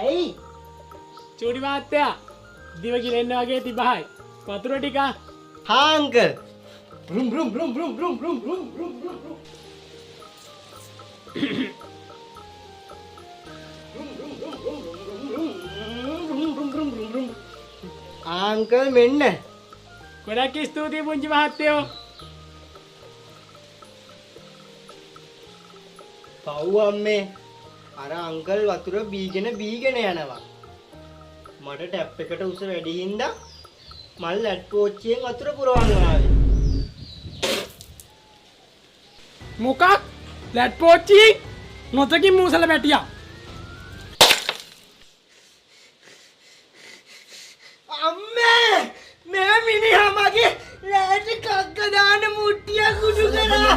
ඇයි? චූටි මහත්තයා දිව ගිලෙන්න වගේ තිබහයි. වතුර ටික. හා අංකල්. බ්‍රුම් බ්‍රුම් බ්‍රුම් බ්‍රුම් බ්‍රුම් බ්‍රුම් බ්‍රුම් බ්‍රුම් බ්‍රුම් බ්‍රුම්. අංකල් මෙන්න. ගොඩක් ස්තුතියි පුංචි මහත්තයෝ. පව් අම්මේ, අර අංකල් වතුර බීගෙන බීගෙන යනවා. මට ටැප් එකට උස වැඩි හින්දා මල් ලැට් පෝච්චියෙන් වතුර පුරවන්න ආවේ. මොකක්? ලැට් පෝච්චියෙන්? නොතකින් මූසල පැටියා. අම්මේ, මේ මිනිහා මගේ ලෑට කක්ක දාන මුට්ටිය කුඩු කරා.